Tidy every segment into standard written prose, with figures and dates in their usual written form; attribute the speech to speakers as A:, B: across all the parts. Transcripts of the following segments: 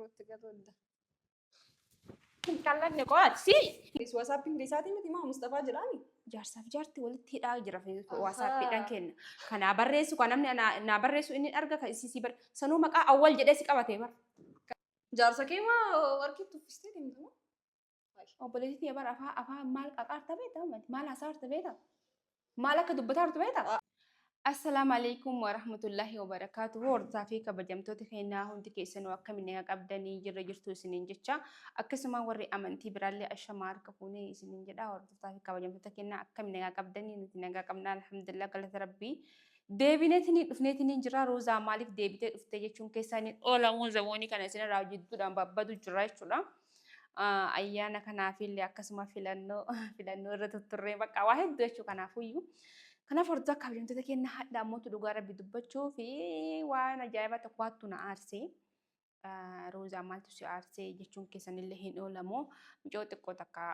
A: Birootti galuu adda.
B: Hin qallanne qo'aati si.
A: WhatsAppiin isaatii miti maa Mustafaa jedhaani?
B: Jaarsaaf jaarti walitti hidhaa jira WhatsAppiidhaan kenna. Kanaa barreessu kan namni naa barreessu inni arga kan isii si bar sanuu maqaa awwal jedhee si qabatee bar.
A: Jaarsa kee maa warqiitti uffistee deemta moo?
B: Obboleettii tiyya bara afaan afaan maal qaqaarta beektaa maal hasaarta beektaa maal akka dubbataa jirtu beektaa? Assalaamu alaikum warahmatullahi wabarakaatuhu. Hordofaa fi kabajamtoota keenyaa hundi keessanuu akkamiin nagaa qabdanii jirra jirtu isiniin jecha. Akkasuma warri amantii biraallee ashamaa harka fuunee isiniin jedha. Hordofaa fi kabajamtoota keenyaa akkamiin nagaa qabdanii nuti nagaa qabna alhamdulillah galata rabbii. Deebineetiin dhufneetiin jira Roozaa maaliif deebitee dhufte jechuun keessaniin oolamuu zamoonii kana isinirraa jidduudhaan babbadu jira jechuudha. Ayyaana kanaafillee akkasuma filannoo filannoo irra tutturree bakka waa hedduu jechuu kanaafuyyuu. Kanaaf hordofaa kabajamtoota keenya hadha ammootu dhugaa rabbi dubbachuu fi waan ajaa'ibaa tokko hattu na aarsee. Roozaa maaltu si aarsee jechuun keessanillee hin oolamu. Mucoo xiqqoo takka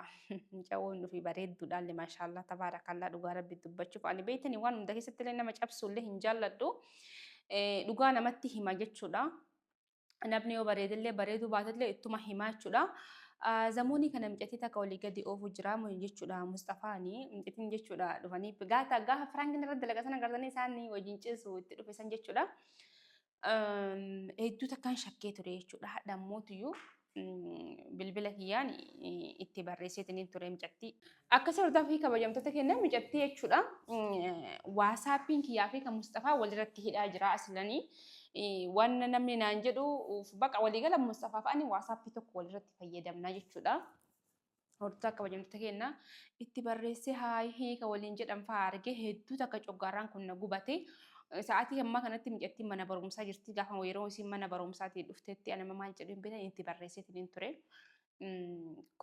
B: mucawwan nufi bareedduudhaallee maashaallah tabaarakallaa dhugaa rabbi dubbachuuf ani beektanii waan hunda keessatti illee nama cabsuullee hin jaalladhu. Dhugaa namatti hima jechuudha. Namni yoo bareedellee bareeduu baatellee ittuma himaa jechuudha. Zamoonii kana mucattii takka olii gadi oofu jira jechuudha Musxafaani mucattiin jechuudha dhufanii gaata gaafa firaankiin irra dalaga sana gartanii isaan wajjin ciisu itti dhufe san jechuudha. Hedduu takkaan shakkee ture jechuudha. Hadha ammootiyyuu bilbila kiyyaan itti barreesseetiin ture mucattii. Akkasii hordofaa fi kabajamtoota keenya mucattii jechuudha. Waasaappiin kiyyaa fi kan Musxafaa walirratti hidhaa jira asilanii. Waan namni naan jedhu baqa waliigala Musxafaa fi ani waasaappii tokko walirratti fayyadamna jechuudha. Hordofaa kabajamtoota keenya itti barreessee haa hiika waliin jedhan fa'aa argee hedduu takka coggaarraan kun na gubate. Sa'aatii ammaa kanatti mucattiin mana barumsaa jirti. Gaafa yeroo isiin mana barumsaatii dhuftetti anama maal jedhu hin beekne itti barreesseetiin ture.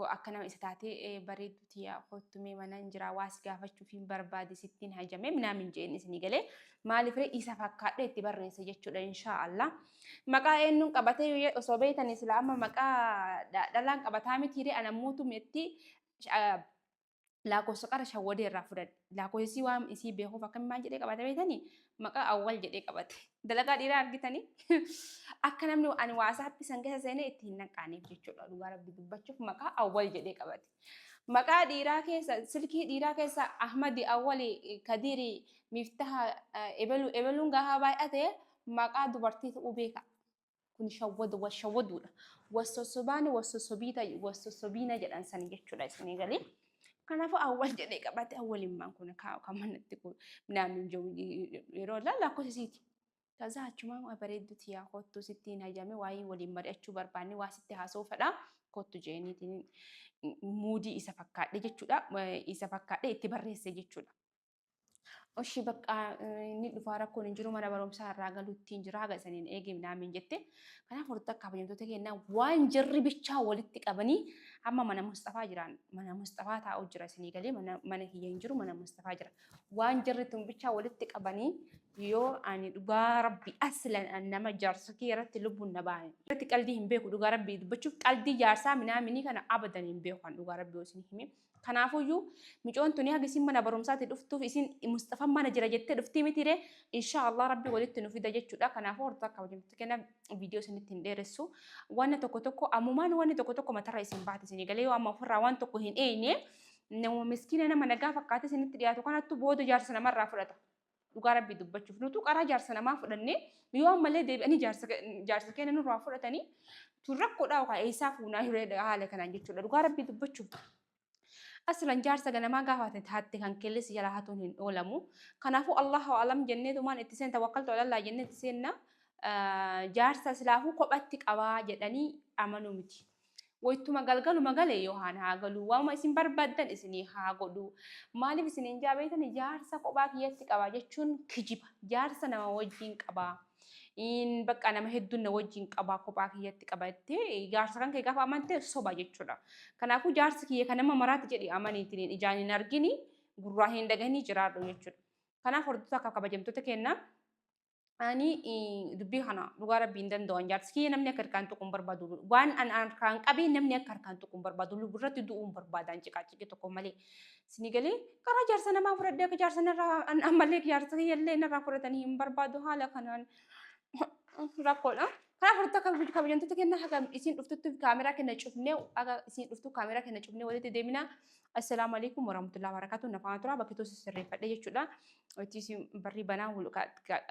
B: Akka nama isa taatee bareeddu tiyya kottu mee mana hin jiraa waa si gaafachuuf hin barbaade sittiin hajamee minaamin jeen isinii galee maaliif ree isa fakkaadhe itti barreesse jechuudha inshaa Allah. Maqaa eenyuun qabatee osoo beektanii sila amma maqaa dhalaan qabataa miti ree anammuutu meetti Laakkoofsa qara shawwadee irraa fudhadhe. Laakkoofsa isii waan isii beekuuf akkami maal jedhee qabate beektanii? Maqaa awwal jedhee qabate. Dalagaa dhiiraa argitanii? Akka namni ani waasaappi san keessa seenee itti hin naqqaaneef jechuudha. Dhugaa rabbi dubbachuuf maqaa awwal jedhee qabate. Maqaa dhiiraa keessa silkii dhiiraa keessa Ahmadi Awwali Kadiri Miftaha ebelu ebeluun gaafa baay'ate maqaa dubartii ta'uu beeka. Kun shawwadu wal shawwaduudha. Wal sossobaani wal sossobiita wal sossobiina jedhan sani jechuudha isinii galee. Kanaafuu awwal jedhee qabate awwalimmaan kun kan manatti naamin jiru yeroo ilaalu lakkoofsa isiiti. Kaza achumaan bareeddu tiyaa kottu sittiin hajame waa'ee waliin mari'achuu barbaanne waa sitti haasa'uu fedha kottu jeeniitiin muudii isa fakkaadhe jechuudha. Isa fakkaadhe itti barreesse jechuudha. Oshi bakka inni dhufaa rakkoon hin jiru mana barumsaa irraa galuutti hin jira haga isaniin eegi minaamin jette. Kanaaf hordoftoota kabajamtoota keenyaa waan jarri bichaa walitti qabanii amma mana Musxafaa jiran mana Musxafaa taa'u jira isinii galee mana mana kiyya hin jiru mana Musxafaa jira. Waan jarri tun bichaa walitti qabanii yoo ani dhugaa rabbi aslan an nama jaarsa kiyya irratti lubbuun na baane. Irratti qaldii hin beeku dhugaa rabbi dubbachuuf qaldii jaarsaa minaaminii kana abadan hin beeku an dhugaa rabbi yoo isin hime. Kanaafuyyuu micoon tuni haga isin mana barumsaati dhuftuuf isin Musxafan mana jira jettee dhuftii miti ree inshaa Allah rabbi walitti nu fida jechuudha. Kanaafuu hordoftoota kabajamtoota keenya viidiyoo isinitti hin dheeressu. Wanni tokko tokko ammumaan wanni tokko tokko matarra isin baate isinii galee yoo amma ofirraa waan tokko hin eeyne nama miskiina nama nagaa fakkaatee isinitti dhiyaatu kanattu booda jaarsa namarraa fudhata. Dhugaa rabbii dubbachuuf nutu qaraa jaarsa namaa fudhannee yoo ammallee deebi'anii jaarsa keenya nurraa fudhatanii tun rakkoodhaa yookaan eessaa fuunaa hiree haala kanaan jechuudha. Dhugaa rabbii dubbachuuf. Aslan jaarsa ganamaa gaafa taatte kan keellee si jalaa hatuun hin oolamu. Kanaafuu Allahu alam jenneetumaan itti seen tawakkaltu alallaa jennee itti seenna jaarsa silaafuu kophatti qabaa jedhanii amanuu miti. Waytuma galgaluma gale Yohaan haa galu waanuma isin barbaaddan isinii haa godhu. Maaliif isiniin jaa beektani jaarsa kophaa kiyyatti qaba jechuun kijiba. Jaarsa nama wajjin qaba. In bakka nama hedduun na wajjin qaba kophaa kiyyatti qaba jettee jaarsa kan kee gaafa amante soba jechuudha. Kanaafuu jaarsi kiyya kan nama maraati jedhi amaniitiin ijaan hin argini gurraa hin dhagahini jiraadhu jechuudha. Kanaaf hordoftoota akka kabajamtoota keenya Ani dubbii kana dhugaa rabbii hin danda'u. Jaarsi kiyya namni akka harkaan tuqu hin barbaadu. Waan an harkaan qabee namni akka harkaan tuqu hin barbaadu. Lubbuu irratti du'uu hin barbaadan ciqaa ciqii tokko malee. Sini galee karaa jaarsa namaa fudhadhee akka jaarsa narraa ammallee jaarsa kiyya illee narraa fudhatanii hin barbaadu haala kanaan rakkoodha. Kanaaf hordoftoota kabajamtoota kenna haga isiin dhuftutti kaameraa kenna cufnee haga isiin dhuftu kaameraa kenna cufnee walitti deemina. Assalaamu alaikum warahmatullahi wabarakatuh. Nafaan tura bakki tosi sirreeffadhe jechuudha. Itti isin barrii banaa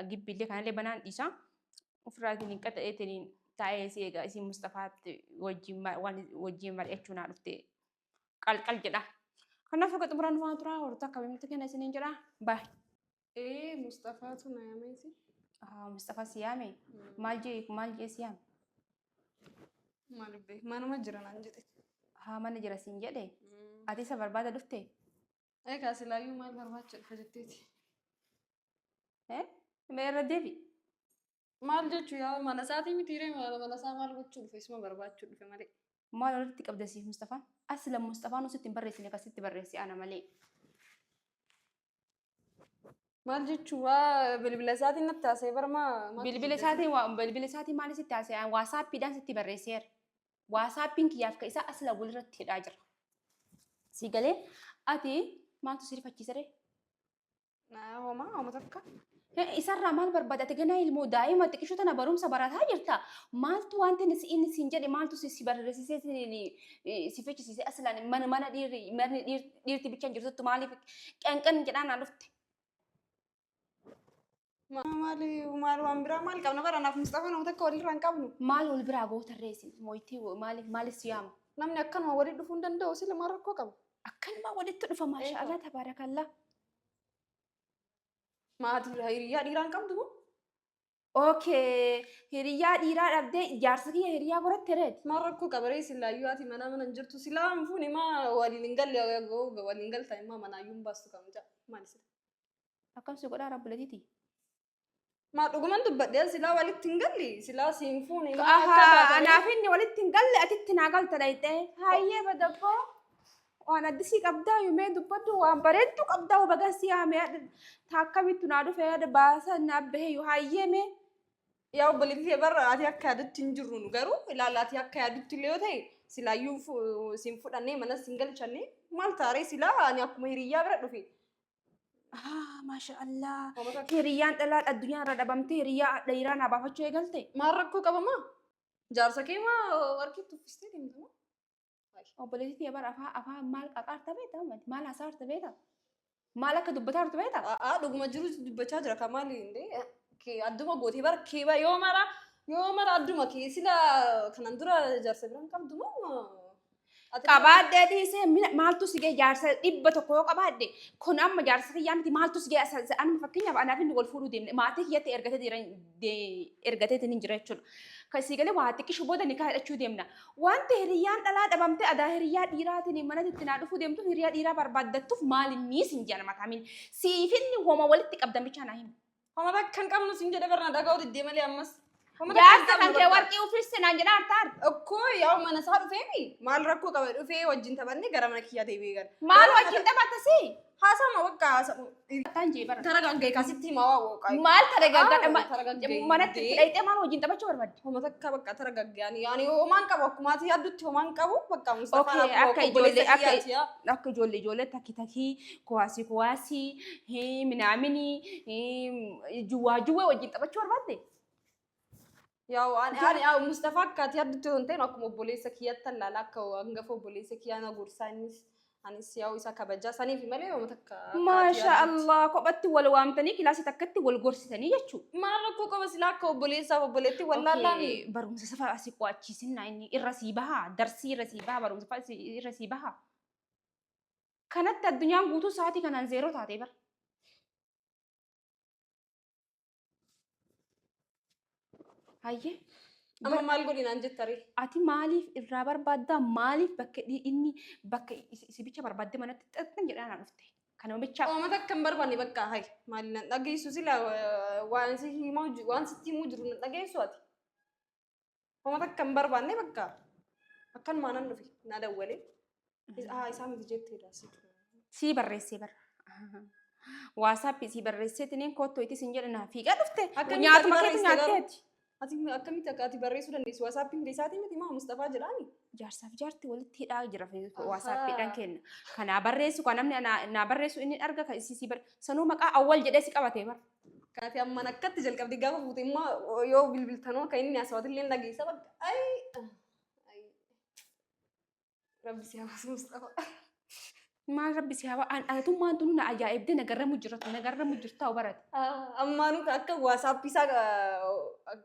B: gibbiillee kanallee banaan dhiisa. Ofirraatiin hin qaxa'eetiin taa'ee si eega isin Mustafaatti wajjin waan wajjin mari'achuu naa dhufte qalqal jedha. Kanaaf akka xumuraan nufaan tura hordoftoota kabajamtoota kenna isiniin jedha. Baay.
A: Ee Mustafaatu na yaameeti.
B: Mustafa si yaame maal jee maal jee si yaame?
A: Maal beek manuma jira naan jedhe.
B: Haa mana jira siin jedhe. Ati isa barbaada dhufte?
A: Egaa silaayyuu maal barbaacha dhufe jetteeti.
B: Eh? Mee irra deebi.
A: Maal jechuu yaa mana isaatii miti ree mana isaa maal gochuu dhufe isuma barbaachuu dhufe malee.
B: Maal walitti qabda siif Mustafaan? Asla Mustafaan sitti hin barreessine akkasitti barreesse ana malee.
A: Maal jechuu waa bilbila isaatiin natti haasa'e bara maa.
B: Bilbila isaatiin waa bilbila isaatiin maal sitti haasa'e waasaappiidhaan sitti barreesseera. Waasaappiin kiyyaaf ka isaa asla walirratti hidhaa jira. Si galee ati maaltu si rifachiisa ree?
A: Homaa homa takka.
B: Isarraa maal barbaada? Ati ganaa ilmoo daa'ima xiqqishoo tana barumsa barataa jirta. Maaltu wanti inni siin jedhe maaltu si barreessisee si fichisiise aslaan mana mana dhiirri manni dhiirti bichaan jirtutti maaliif qanqan jedhaa naa dhufte?
A: Maali maal waan biraa maal qabna bara anaaf Mustafaa nama takka walirraa hin qabnu.
B: Maal wal biraa gootarree isin mo'itii maaliif maaliif si yaama?
A: Namni akkanuma walitti dhufuu hin danda'u sila maal rakkoo qaba?
B: Akkanuma walitti dhufa maasha Allah tabaarakallaa.
A: Maatii hiriyaa dhiiraa hin qabdu moo?
B: Okay, hiriyaa dhiiraa dhabdee jaarsa kiyya hiriyaa godhatte reeti.
A: Maal rakkoo qaba ree silaayyuu ati manaa mana hin jirtu silaa hin fuune maa waliin hin galle waliin galta immaa manaayyuu hin baastu kam ja'a maal sila.
B: Akkam si godhaa rabbilatiiti.
A: Maa dhuguman dubbadhee silaa walitti hin galle silaa si hin fuune maa akka
B: Ahaa,
A: taatanii.
B: anaaf inni walitti hin galle atitti naa galta dhayxee. Hayyee badabboo. Waan addisii qabdaa yumee dubbadhu waan bareeddu qabdaa baga si haamee taakkamittu naa dhufe yaada baasa naa bahe yoo hayyee mee.
A: Yaa obboleettii barra ati akka yaadutti hin jirru nu garuu ilaala ati akka yaadutti illee yoo ta'e silaayyuu siin fudhannee mana siin galchanne maal taaree silaa ani akkuma hiriyyaa bira dhufe.
B: Ah, maasha Allah. Hiriyyaan dhalaa addunyaa irra dhabamtee hiriyyaa dhiiraa naa baafachuu eegalte.
A: Maal rakkoo qabamaa? Jaarsa kee maa warqii uffistee deemta moo?
B: Obboleettii tiyya bara afaan afaan maal qaqaarta beekta maal hasaarta beekta maal akka dubbataa jirtu beekta.
A: A'aa dhuguma jiru dubbachaa jira kan maali indee kee adduma gootee bara kee ba yoo mara yoo mara adduma kee sila kanan dura jaarsa biraan qabdu moo ati
B: Qabaadhee dhiisee mina maaltu si ga'e jaarsa 100 yoo qabaadhe kun amma jaarsa kiyyaa miti maaltu si ga'e anuma fakkeenyaaf anaaf inni wal fuudhuu deemne maatii kiyyatti ergatee jira ergateetiin hin jira jechuudha. Kan sii galee waa xiqqishu booda nikaa hidhachuu deemna. Wanti hiriyyaan dhalaa dhabamte adaa hiriyyaa dhiiraatiin manatti itti naa dhufuu deemtuuf hiriyyaa dhiiraa barbaaddattuuf maal inni sin jedhan mataamin. Siif inni homa walitti qabdan bichaa naa himi.
A: Homa bakka hin qabnu sin jedhe barna dhaga'uu diddee malee ammas. Homa takka hin
B: Jaarsa kan
A: qabnu
B: kee
A: bakka.
B: warqii uffisse naan jedhaa artaar.
A: Okkoo yaa mana isaa dhufeemi maal rakkoo qaba dhufee wajjin taphanne gara mana kiyyaa deebi'ee gala.
B: Maal wajjin taphatta si?
A: Haasama bakka haasama.
B: Taan jee bara.
A: Taragaggee kasitti himaa waa wooqaa.
B: Maal taragaaggadha
A: Taragaggee.
B: manatti itti dhayxee maal wajjin taphachuu barbaadde?
A: Homa takka bakka taragaggee ani ani homaan qabu akkuma ati yaaddutti homaan qabu bakka Mustafaan
B: Okay,
A: akkuma
B: akka
A: obboleessa
B: ijoollee akka
A: kiyyaati yaa.
B: akka ijoollee ijoollee takki takii kuwaasii kuwaasii minaaminii juwaa juwee wajjin taphachuu barbaadde?
A: Yaa ani ani yaa Mustafaa akka ati yaaddutti osoo hin ta'in akkuma obboleessa kiyyaatti allaala akka hangafa obboleessa kiyyaa na gorsaa innis anis yaa'u isa kabajaa saniif malee homa takka akka ati
B: Maasha
A: yaaddutti.
B: Allah kophatti wal waamtanii kilaasii takkatti wal gorsitanii jechuudha.
A: Maal rakkoo qaba silaa akka obboleessaaf obboleetti wallaallaami.
B: Okay, barumsa safa asii qo'achiisinna inni irra sii baha darsii irra sii baha barumsa fa'a irra sii baha. Kanatti addunyaan guutuu sa'aatii kanaan zeeroo taatee bara. Hayyee.
A: Amma maal godhi naan jetta ree?
B: Ati maaliif irraa barbaaddaa maaliif bakka inni bakka si bicha barbaadde manatti xaxxan jedhaa naa dhufte. Kanuma bicha.
A: Uummata akka hin barbaanne bakka hayi maali nan dhageessu sila waan si himaa waan sitti himuu jiru nan dhageessu ati. Uummata akka hin barbaanne bakka akkanumaa nan dhufe na dawwalee. Haa isaa miti jetteedha situ.
B: Sii barreessee bara. Waasaappii sii barreesseetiniin koottoo itti sin jedhe naa fiigaa dhufte.
A: Akkamitti
B: Nyaatuma
A: ati
B: keetu
A: barreessite garuu?
B: nyaatteeti.
A: Ati akkamitti akka ati barreessuu dandeessu? Waasaappiin isaatii miti maa Mustafaa jedhaani?
B: Jaarsaaf jaarti walitti hidhaa jira waasaappiidhaan kenna. Kanaa barreessu kan namni naa barreessu inni arga kan isii sii barreessu. Sanuu maqaa awwal jedhee si qabatee bara.
A: Kaati amman akkatti jalqabdi gaafa fuute immoo yoo bilbiltanoo akka inni haasawatu illee dhageessa bakka. Ay! Ay! Rabbi si haa Mustafa.
B: Maal rabbi si haa anatummaan tunu na ajaa'ibdee nagarramu jirtu nagarramu jirtaa barate.
A: Ammaanuu akka WhatsApp isaa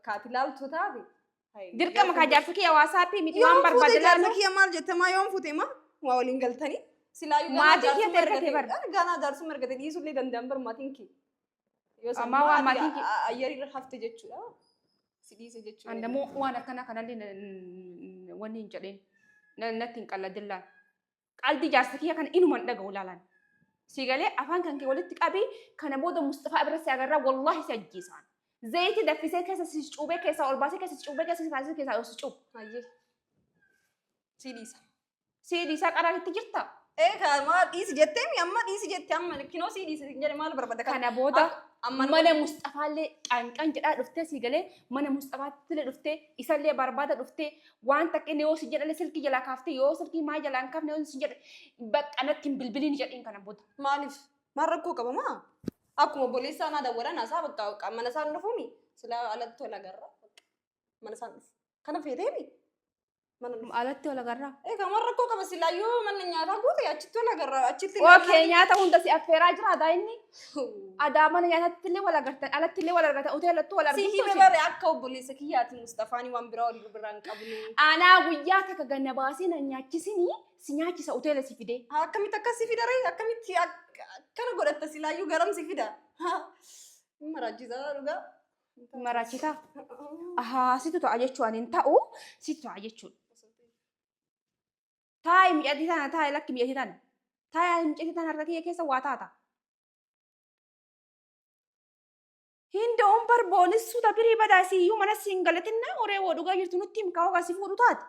A: kaati laaltu taate.
B: Dirqama kaa jaarsa kiyya WhatsApp miti waan
A: Yoom fuute
B: barbaade
A: jaarsa
B: laalu.
A: kiyya maal jette maa yoom fuute maa waa waliin galtanii. Silaayyuu ganaa
B: Maatii kiyya
A: jaarsummaa
B: ergate
A: ergate
B: bar.
A: ganaa jaarsummaa ergate dhiisuullee danda'an bar maatiin kee. Yoo san
B: Ammaa
A: immoo
B: waan
A: ati
B: maatiin kee
A: ayyarii irra hafte jechuudha. Si dhiise jechuudha.
B: Andamoo waan akkanaa kanallee wanni hin jedheen natti hin qalladillaan. Qaldi jaarsa kiyya kana inuma hin dhaga'u laalaan. Si galee afaan kan kee walitti qabii kana booda Mustafaa bira si agarraa wallaahi si ajjeesaan. Zayitii danfisee keessa si cuubee keessaa ol baasee keessa si cuubee keessa si baasee keessaa ol si cuubu.
A: Hayyee. Si dhiisa.
B: Si dhiisaa qaraaritti jirta.
A: Ee kaa maal dhiisi jettee mi amma dhiisi jette amma kinoo si dhiisi jedhe maal barbaada kan
B: Kana booda
A: amma
B: mana Mustafaallee qanqan jedhaa dhuftee si galee mana Mustafaattillee dhuftee isallee barbaada dhuftee waan takka inni yoo si jedhalee silkii jalaa kaaftee yoo silkii maa jalaa hin kaafne yoo si jedhe bakka natti hin bilbiliin jedhiin kana booda.
A: Maaliif maal rakkoo qaba maa akkuma obboleessaa naa dawwalan haasaa bakka mana isaan dhufuumi silaa alatti wal agarra mana isaan dhufu kana feeteemi mana dhufu.
B: Alatti wal agarraa.
A: Egaa maal rakkoo qaba silaa yoo mana nyaataa guute achitti wal agarra achitti.
B: Okay, nyaata hunda si affeeraa jira adaa inni. Adaa mana nyaataatti illee wal agartan alatti illee wal argatan hoteelattuu wal
A: Si
B: argitu.
A: hime bare akka obboleessa kiyyaati Mustafaani waan biraa wal biraan qabnu.
B: Anaa guyyaa takka ganna baasee na nyaachisinii si nyaachisa hoteela si fidee.
A: Akkamitti akkas si fida ree akkamitti akkana godhatta silaayyuu garam si fida. Maraachisaa dhugaa.
B: Maraachisaa. Ahaa situ ta'a jechuu ani hin ta'u situ ta'a jechuudha. Taa'i micatii tana taa'i lakki micatii tana. Taa'i micatii tana harka kiyya keessa waa taata. Hin da'uun barboonis suuta birii badaa siyyuu mana siin galatinna horee woo dhugaa jirtu nutti himkaa hogaa si fuudhu taate.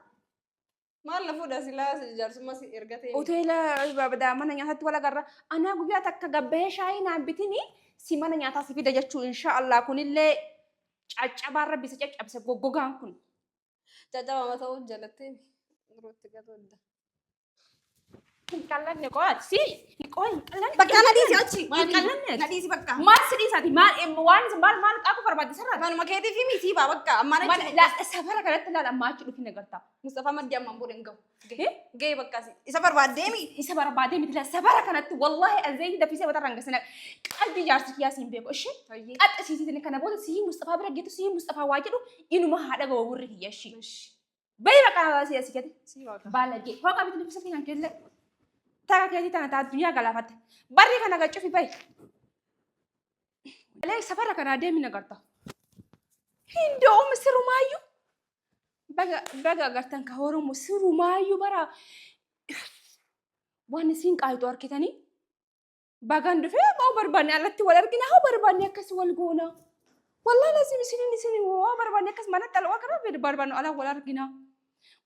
A: Maal na fuudha silaa jaarsummaa si erga ta'e.
B: Hoteela badaa mana nyaataatti wal agarra. Anaa guyyaa takka gabbahee shaayii naan bitini si mana nyaataa si fida jechuu inshaallah kunillee caccabaan rabbi isa caccabse goggogaan kun.
A: Caccabama ta'uu jalattee yerootti gatuu adda.
B: Hin qallanne qo'aati. Si hin qo'e hin qallanne.
A: Bakka na dhiisi achi.
B: Hin qallanne.
A: Na dhiisi bakka.
B: Maal si dhiisaati? Maal waan maal maal qaaqu barbaadde sarara?
A: Manuma keetii fi miti baa bakka ammaan
B: Mana
A: achi.
B: la safara kanatti laala ammaa achi dhufin agarta.
A: Mustafaa maddii ammaan booda hin gahu.
B: Eh?
A: Gahee bakka si. Isa barbaaddee mi?
B: Isa barbaadee miti la safara kanatti wallahi azeeyi dafisee mataa rangasina qalbii jaarsi kiyyaa siin beeku ishee
A: Hayyee.
B: qaxxisiisitin kana booda sii Mustafaa bira geetu sii Mustafaa waa jedhu inuma haadha gawa gurri kiyya ishee. Bayi bakka si asii gadi.
A: Si waaqa.
B: Baalagee. Hooqa bitu nufisa kan kelle. Taka keetii tana taa addunyaa galaafatte. Barri kana gacufi bayi. Malee safara kanaa deemi agarta. Hin da'uum sirumaayyuu. Baga baga agartan ka Oromoo sirumaayyuu bara waan isiin qaayitu argitanii. Bagan dhufee haa barbaanne alatti wal argina haa barbaanne akkas wal goona. Wallahi lazim isinin isin waa barbaanne akkas manatti alaa kana barbaanne alaa wal argina.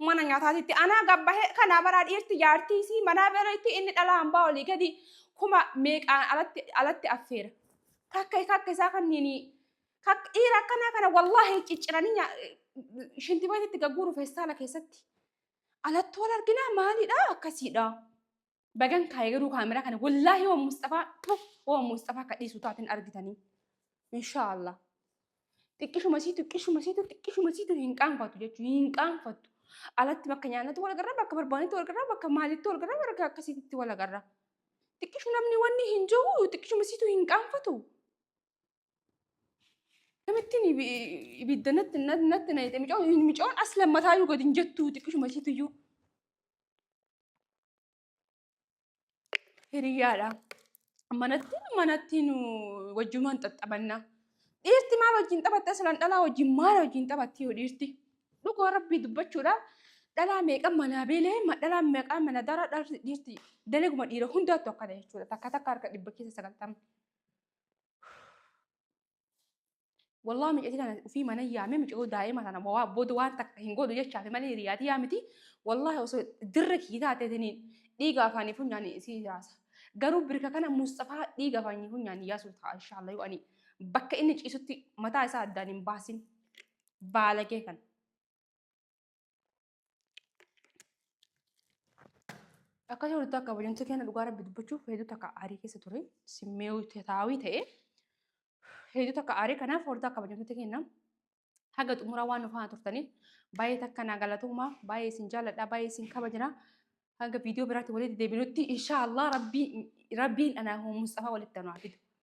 B: Mana nyaataatitti anaa gabbahee kana baraa dhiirti jaartii isii manaa biratti inni dhalaa hambaa olii gadi kuma meeqaan alatti alatti affeera. Kakka kakka isaa kanneen kakka dhiira akkanaa kana wallahi cicciranii shintibeetitti gagguuru feestaala keessatti. Alatti wal argina maalidha akkasiidha. Bagan kaayee garuu kaameraa kana wallaahi waan Mustafaa waan Mustafaa akka dhiisu taateen argitanii. Inshaallah. Xiqqishuma siitu xiqqishuma siitu xiqqishuma siitu hin qaanfatu jechuudha hin qaanfattu. Alatti bakka nyaannatti wal agarra bakka barbaannetti wal agarra bakka maalitti wal agarra bakka akkasitti wal agarra. Xiqqishu namni wanni hin jiru xiqqishuma siitu hin qaanfatu. Kamittiin ibidda natti natti nayite micoon as lammataayyuu gadi hin jettu xiqqishuma siituyyuu. Hiriyaadha. Manatti manatti nu wajjumaan xaxxabanna. Dhiirti maal wajjin taphatte asilaan dhalaa wajjin maal wajjin taphatti yoo dhiirti. Dhugoo rabbii dubbachuudhaaf dhalaa meeqa manaa beelee dhalaa meeqa mana dara dhiirti dalaguma dhiira hundaattu akkana jechuudha. Takka takka harka 90%. Wallahi micatii tana ofii mana yaamee micoo daa'ima tana waa booda waan takka hin godhu jechaaf malee hiriyaatii yaamiti. Wallahi osoo dirra kiyya taateetiniin dhiiga afaanii funyaanii isii yaasa. Garuu birka kana Mustafaa dhiiga afaanii funyaanii yaasuu ta'a inshaallah yoo ani bakka inni ciisutti mataa isaa addaan hin baasin baalagee kana. Akkasuma walitti akka kabajamtoota keenya dhugaa rabbi dubbachuuf hedduu takka aarii keessa ture simmeewu taawii ta'e. Hedduu takka aaree kanaaf hordaa kabajamtoota keenya haga xumuraa waan nu faana turtaniif baay'ee takka naa galatoomaa baay'ee isin jaalladha baay'ee isin kabajna hanga viidiyoo biraatti walitti deebinutti inshaallah rabbiin anaa Musxafaa walitti nu haa fidu.